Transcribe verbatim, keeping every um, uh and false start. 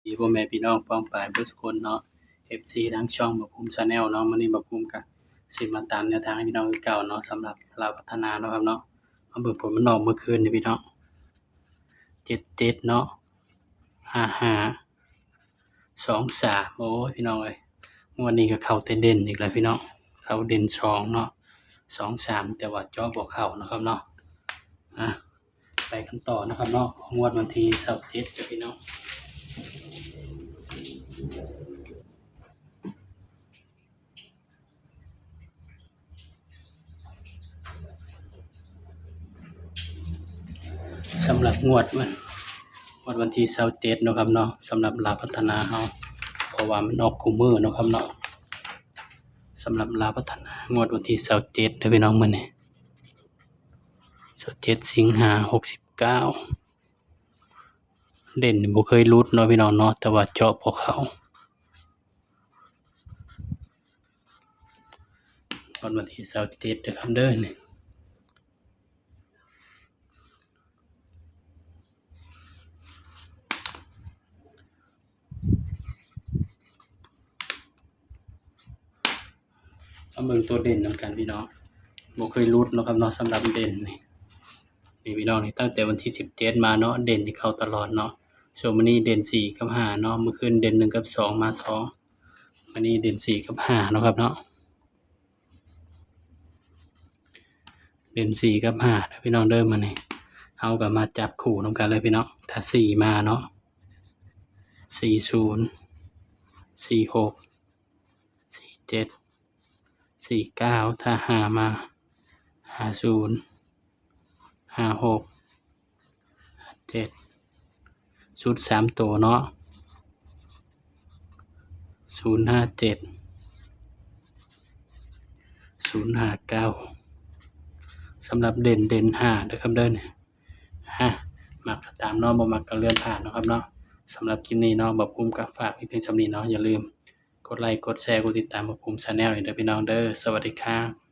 ดีพ่อแม่พี่น้องป้องปายเบิดสุคนเนาะ เอฟซี ทางช่องบ่าวภูมิ Channel เนาะ มื้อนี้บ่าวภูมิก็สิมาตามแนวทางให้พี่น้องคือเก่าเนาะ สำหรับลาวพัฒนาเนาะครับเนาะ มาเบิ่งผลมันออกเมื่อคืนนี่พี่น้อง เจ็ดเจ็ด เนาะ ห้าห้า สองสาม โอ้ย พี่น้องเอ้ย งวดนี้ก็เข้าแต่เด่นอีกแล้วพี่น้อง เข้าเด่นสองเนาะ สองสาม แต่ว่าเจาะบ่เข้านะครับเนาะ อ่ะ ไปกันต่อนะครับเนาะ งวดวันที่ยี่สิบเจ็ดจ้ะพี่น้อง สำหรับงวดวัน งวดวันที่ยี่สิบเจ็ดเนาะครับเนาะ สำหรับลาวพัฒนาเฮา เพราะว่ามันออกคู่มื้อเนาะครับเนาะ สำหรับลาวพัฒนางวดวันที่ยี่สิบเจ็ดเด้อพี่น้อง มื้อนี้ ยี่สิบเจ็ด สิงหา หกสิบเก้า เด่นนี่บ่เคยหลุดเนาะพี่น้องเนาะ แต่ว่าเจาะบ่เข้า งวดวันที่ยี่สิบเจ็ดเด้อครับเด้อนี่ มาเบิ่งตัวเด่นนำกันพี่น้อง บ่เคยหลุดเนาะครับเนาะ สำหรับเด่นนี่ นี่พี่น้องนี่ ตั้งแต่วันที่ยี่สิบเจ็ดมาเนาะ เด่นนี่เข้าตลอดเนาะ ส่วนมื้อนี้เด่นสี่กับห้าเนาะ เมื่อคืนเด่นหนึ่งกับสอง มาสอง มื้อนี้เด่นสี่กับห้าเนาะครับเนาะ เด่นสี่กับห้าเด้อพี่น้องเด้อ มื้อนี้ เฮาก็มาจับคู่นำกันเลยพี่น้อง ถ้าสี่มาเนาะ สี่ศูนย์ สี่หก สี่เจ็ด สี่เก้า ถ้าห้ามา ห้าศูนย์ ห้าหก ห้าเจ็ด ชุดสามตัวเนาะ ศูนย์ห้าเจ็ด ศูนย์ห้าเก้า สำหรับเด่น เด่นห้าเด้อครับเด้อนี่ ฮะ มักก็ตามเนาะ บ่มักก็เลื่อนผ่านเนาะครับเนาะ สำหรับคลิปนี้เนาะ บ่าวภูมิก็ฝากไว้เพียงส่ำนี้เนาะ อย่าลืมกดไลค์ กดแชร์ กดติดตามบ่าวภูมิ Channel นี่เด้อพี่น้องเด้อ สวัสดีครับ